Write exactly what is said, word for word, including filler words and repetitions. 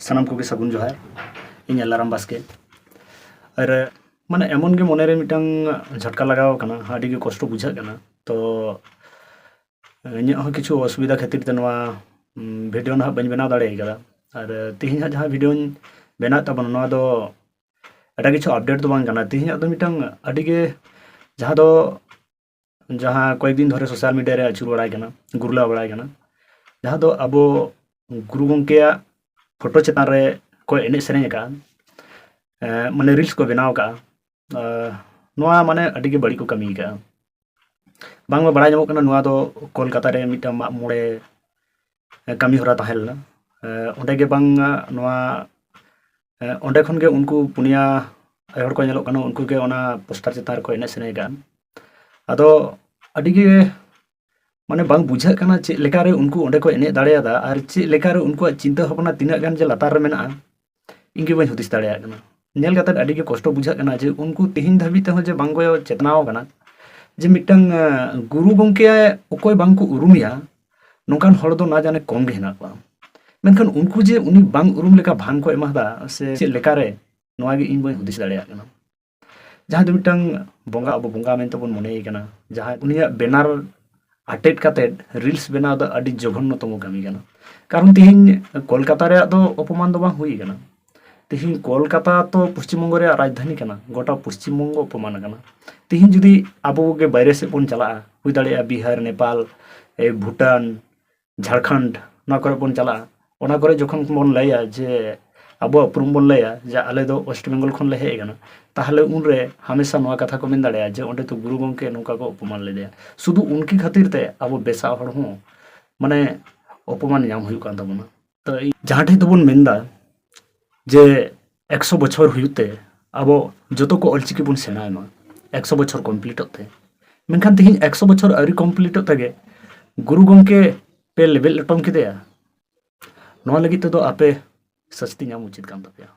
ᱥᱟᱱᱟᱢ ᱠᱚᱜᱮ ᱥᱟᱹᱜᱩᱱ ᱡᱚᱦᱟᱨ᱾ ᱤᱧ ᱟᱞᱟᱨᱟᱢ ᱵᱟᱥᱠᱮ᱾ ᱟᱨ ᱢᱟᱱᱮ ᱮᱢᱚᱱ ᱜᱮ ᱢᱚᱱᱮᱨᱮ ᱢᱤᱫᱴᱟᱝ ᱡᱷᱟᱴᱠᱟ ᱞᱟᱜᱟᱣ ᱟᱠᱟᱱᱟ, ᱟᱹᱰᱤ ᱜᱮ ᱠᱚᱥᱴᱚ ᱵᱩᱡᱷᱟᱹᱜ ᱠᱟᱱᱟ᱾ ᱛᱚ ᱤᱧᱟᱹᱜ ᱦᱚᱸ ᱠᱤᱪᱷᱩ ᱚᱥᱩᱵᱤᱫᱷᱟ ᱠᱷᱟᱹᱛᱤᱨ ᱛᱮ ᱱᱚᱣᱟ ᱵᱷᱤᱰᱤᱭᱳ ᱱᱟᱦᱟᱜ ᱵᱟᱹᱧ ᱵᱮᱱᱟᱣ ᱫᱟᱲᱮ ᱠᱟᱫᱟ᱾ ᱟᱨ ᱛᱮᱦᱮᱧ ᱦᱟᱸᱜ ᱡᱟᱦᱟᱸ ᱵᱷᱤᱰᱤᱭᱳᱧ ᱵᱮᱱᱟᱣᱮᱫ ᱛᱟᱵᱚᱱᱟ, ᱱᱚᱣᱟ ᱫᱚ ᱮᱴᱟᱜ ᱠᱤᱪᱷᱩ ᱟᱯᱰᱮᱴ ᱫᱚ ᱵᱟᱝ ᱠᱟᱱᱟ᱾ ᱛᱮᱦᱮᱧᱟᱜ ᱫᱚ ᱢᱤᱫᱴᱟᱝ ᱟᱹᱰᱤ ᱜᱮ, ᱡᱟᱦᱟᱸ ᱫᱚ ᱡᱟᱦᱟᱸ ᱠᱚᱭᱮᱠ ᱫᱤᱱ ᱫᱷᱚᱨᱮ ᱥᱳᱥᱟᱞ ᱢᱤᱰᱤᱭᱟ ᱨᱮ ᱟᱹᱪᱩᱨ ᱵᱟᱲᱟᱭ ᱠᱟᱱᱟ, ᱜᱩᱨᱞᱟᱹᱣ ᱵᱟᱲᱟᱭ ᱠᱟᱱᱟ, ᱡᱟᱦᱟᱸ ᱫᱚ ᱟᱵᱚ ᱜᱩᱨᱩ ᱜᱚᱢᱠᱮᱭᱟᱜ ᱯᱷᱳᱴᱳ ᱪᱮᱛᱟᱱ ᱨᱮ ᱠᱚ ᱮᱱᱮᱡ ᱥᱮᱨᱮᱧ ᱟᱠᱟᱫᱼᱟ, ᱮᱸ, ᱢᱟᱱᱮ ᱨᱤᱞᱥ ᱠᱚ ᱵᱮᱱᱟᱣ ᱟᱠᱟᱫᱼᱟ᱾ ᱟᱸ, ᱱᱚᱣᱟ ᱢᱟᱱᱮ ᱟᱹᱰᱤ ᱜᱮ ᱵᱟᱹᱲᱤᱡ ᱠᱚ ᱠᱟᱹᱢᱤ ᱟᱠᱟᱫᱼᱟ᱾ ᱵᱟᱝᱢᱟ ᱵᱟᱲᱟᱭ ᱧᱟᱢᱚᱜ ᱠᱟᱱᱟ, ᱱᱚᱣᱟ ᱫᱚ ᱠᱳᱞᱠᱟᱛᱟ ᱨᱮ ᱢᱤᱫᱴᱟᱝ ᱢᱟᱜ ᱢᱚᱬᱮ ᱠᱟᱹᱢᱤ ᱦᱚᱨᱟ ᱛᱟᱦᱮᱸ ᱞᱮᱱᱟ᱾ ᱮᱸ, ᱚᱸᱰᱮ ᱜᱮ ᱵᱟᱝ ᱱᱚᱣᱟ, ᱮᱸ, ᱚᱸᱰᱮ ᱠᱷᱚᱱ ᱜᱮ ᱩᱱᱠᱩ ᱯᱩᱱᱭᱟ ᱟᱭᱳ ᱦᱚᱲ ᱠᱚ ᱧᱮᱞᱚᱜ ᱠᱟᱱᱟ, ᱩᱱᱠᱩ ᱜᱮ ᱚᱱᱟ ᱯᱳᱥᱴᱟᱨ ᱪᱮᱛᱟᱱ ᱨᱮᱠᱚ ᱮᱱᱮᱡ ᱥᱮᱨᱮᱧ ᱟᱠᱟᱫᱼᱟ᱾ ᱟᱫᱚ ᱟᱹᱰᱤ ᱜᱮ ᱢᱟᱱᱮ ᱵᱟᱝ ᱵᱩᱡᱷᱟᱹᱜ ᱠᱟᱱᱟ ᱪᱮᱫ ᱞᱮᱠᱟᱨᱮ ᱩᱱᱠᱩ ᱚᱸᱰᱮ ᱠᱚ ᱮᱱᱮᱡ ᱫᱟᱲᱮᱭᱟᱫᱟ ᱟᱨ ᱪᱮᱫ ᱞᱮᱠᱟᱨᱮ ᱩᱱᱠᱩᱣᱟᱜ ᱪᱤᱱᱛᱟᱹ ᱵᱷᱟᱵᱽᱱᱟ ᱛᱤᱱᱟᱹᱜ ᱜᱟᱱ ᱡᱮ ᱞᱟᱛᱟᱨ ᱨᱮ ᱢᱮᱱᱟᱜᱼᱟ, ᱤᱧ ᱜᱮ ᱵᱟᱹᱧ ᱦᱩᱫᱤᱥ ᱫᱟᱲᱮᱭᱟᱜ ᱠᱟᱱᱟ᱾ ᱧᱮᱞ ᱠᱟᱛᱮᱫ ᱟᱹᱰᱤ ᱜᱮ ᱠᱚᱥᱴᱚ ᱵᱩᱡᱷᱟᱹᱜ ᱠᱟᱱᱟ ᱡᱮ ᱩᱱᱠᱩ ᱛᱮᱦᱮᱧ ᱫᱷᱟᱹᱵᱤᱡ ᱛᱮᱦᱚᱸ ᱡᱮ ᱵᱟᱝ ᱠᱚ ᱪᱮᱛᱱᱟᱣ ᱟᱠᱟᱱᱟ, ᱡᱮ ᱢᱤᱫᱴᱟᱝ, ᱟᱸ, ᱜᱩᱨᱩ ᱜᱚᱢᱠᱮ ᱚᱠᱚᱭ ᱵᱟᱝ ᱠᱚ ᱩᱨᱩᱢᱮᱭᱟ, ᱱᱚᱝᱠᱟᱱ ᱦᱚᱲ ᱫᱚ ᱱᱟ ᱡᱟᱱᱮ ᱠᱚᱢ ᱜᱮ ᱦᱮᱱᱟᱜ ᱠᱚᱣᱟ᱾ ᱢᱮᱱᱠᱷᱟᱱ ᱩᱱᱠᱩ ᱡᱮ ᱩᱱᱤ ᱵᱟᱝ ᱩᱨᱩᱢ ᱞᱮᱠᱟ ᱵᱷᱟᱱ ᱠᱚ ᱮᱢᱟᱫᱟ ᱥᱮ ᱪᱮᱫ ᱞᱮᱠᱟᱨᱮ, ᱱᱚᱣᱟ ᱜᱮ ᱤᱧ ᱵᱟᱹᱧ ᱦᱩᱫᱤᱥ ᱫᱟᱲᱮᱭᱟᱜ ᱠᱟᱱᱟ᱾ ᱡᱟᱦᱟᱸᱭ ᱫᱚ ᱢᱤᱫᱴᱟᱝ ᱵᱚᱸᱜᱟ, ᱟᱵᱚ ᱵᱚᱸᱜᱟ ᱢᱮᱱᱛᱮ ᱵᱚᱱ ᱢᱚᱱᱮᱭᱮ ᱠᱟᱱᱟ, ᱡᱟᱦᱟᱸᱭ ᱩᱱᱤᱭᱟᱜ ᱵᱮᱱᱟᱨ ᱟᱴᱮᱫ ᱠᱟᱛᱮᱫ ᱨᱤᱞᱥ ᱵᱮᱱᱟᱣ ᱫᱚ ᱟᱹᱰᱤ ᱡᱚᱜᱷᱚᱱᱱᱚᱛᱚᱢᱚ ᱠᱟᱹᱢᱤ ᱠᱟᱱᱟ᱾ ᱠᱟᱨᱚᱱ ᱛᱮᱦᱮᱧ ᱠᱳᱞᱠᱟᱛᱟ ᱨᱮᱭᱟᱜ ᱫᱚ ᱚᱯᱚᱢᱟᱱ ᱫᱚ ᱵᱟᱝ ᱦᱩᱭ ᱠᱟᱱᱟ᱾ ᱛᱮᱦᱮᱧ ᱠᱳᱞᱠᱟᱛᱟ ᱛᱚ ᱯᱚᱥᱪᱤᱢ ᱵᱚᱝᱜᱚ ᱨᱮᱭᱟᱜ ᱨᱟᱡᱽᱫᱷᱟᱱᱤ ᱠᱟᱱᱟ, ᱜᱚᱴᱟ ᱯᱚᱥᱪᱤᱢ ᱵᱚᱝᱜᱚ ᱚᱯᱚᱢᱟᱱ ᱠᱟᱱᱟ᱾ ᱛᱮᱦᱮᱧ ᱡᱩᱫᱤ ᱟᱵᱚ ᱜᱮ ᱵᱟᱭᱨᱮ ᱥᱮᱫ ᱵᱚᱱ ᱪᱟᱞᱟᱜᱼᱟ, ᱦᱩᱭ ᱫᱟᱲᱮᱭᱟᱜᱼᱟ ᱵᱤᱦᱟᱨ, ᱱᱮᱯᱟᱞ, ᱮ, ᱵᱷᱩᱴᱟᱱ, ᱡᱷᱟᱲᱠᱷᱚᱸᱰ, ᱱᱚᱣᱟ ᱠᱚᱨᱮ ᱵᱚᱱ ᱪᱟᱞᱟᱜᱼᱟ, ᱚᱱᱟ ᱠᱚᱨᱮ ᱡᱚᱠᱷᱚᱱ ᱵᱚᱱ ᱞᱟᱹᱭᱟ ᱡᱮ ᱟᱵᱚᱣᱟᱜ ᱩᱯᱨᱩᱢ ᱵᱚᱱ ᱞᱟᱹᱭᱟ ᱡᱮ ᱟᱞᱮ ᱫᱚ ᱳᱭᱮᱥᱴ ᱵᱮᱝᱜᱚᱞ ᱠᱷᱚᱱ ᱞᱮ ᱦᱮᱡ ᱟᱠᱟᱱᱟ, ᱛᱟᱦᱚᱞᱮ ᱩᱱᱨᱮ ᱦᱟᱢᱮᱥᱟ ᱱᱚᱣᱟ ᱠᱟᱛᱷᱟ ᱠᱚ ᱢᱮᱱ ᱫᱟᱲᱮᱭᱟᱜᱼᱟ ᱡᱮ ᱚᱸᱰᱮ ᱫᱚ ᱜᱩᱨᱩ ᱜᱚᱢᱠᱮ ᱱᱚᱝᱠᱟ ᱠᱚ ᱚᱯᱚᱢᱟᱱ ᱞᱮᱫᱮᱭᱟ᱾ ᱥᱩᱫᱷᱩ ᱩᱱᱠᱤ ᱠᱷᱟᱹᱛᱤᱨ ᱛᱮ ᱟᱵᱚ ᱵᱮᱥᱟᱜ ᱦᱚᱲ ᱦᱚᱸ ᱢᱟᱱᱮ ᱚᱯᱚᱢᱟᱱ ᱧᱟᱢ ᱦᱩᱭᱩᱜ ᱠᱟᱱ ᱛᱟᱵᱚᱱᱟ᱾ ᱛᱚ ᱤᱧ ᱡᱟᱦᱟᱸ ᱴᱷᱮᱡ ᱫᱚᱵᱚᱱ ᱢᱮᱱᱫᱟ ᱡᱮ ᱮᱠᱥᱚ ᱵᱚᱪᱷᱚᱨ ᱦᱩᱭᱩᱜ ᱛᱮ ᱟᱵᱚ ᱡᱚᱛᱚ ᱠᱚ ᱚᱞᱪᱤᱠᱤ ᱵᱚᱱ ᱥᱮᱬᱟᱭ ᱢᱟ, ᱮᱠᱥᱚ ᱵᱚᱪᱷᱚᱨ ᱠᱚᱢᱯᱞᱤᱴᱚᱜ ᱛᱮ, ᱢᱮᱱᱠᱷᱟᱱ ᱛᱮᱦᱮᱧ ᱮᱠᱥᱚ ᱵᱚᱪᱷᱚᱨ ᱟᱹᱣᱨᱤ ᱠᱚᱢᱯᱞᱤᱴᱚᱜ ᱛᱮᱜᱮ ᱜᱩᱨᱩ ᱜᱚᱢᱠᱮ ᱯᱮ ᱞᱮᱵᱮᱫ ᱞᱚᱴᱚᱢ ᱠᱮᱫᱮᱭᱟ᱾ ᱱᱚᱣᱟ ᱞᱟᱹᱜᱤᱫ ᱛᱮᱫᱚ ᱟᱯᱮ ᱥᱟᱹᱥᱛᱤ ᱧᱟᱢ ᱩᱪᱤᱛ ᱠᱟᱱ ᱛᱟᱯᱮᱭᱟ᱾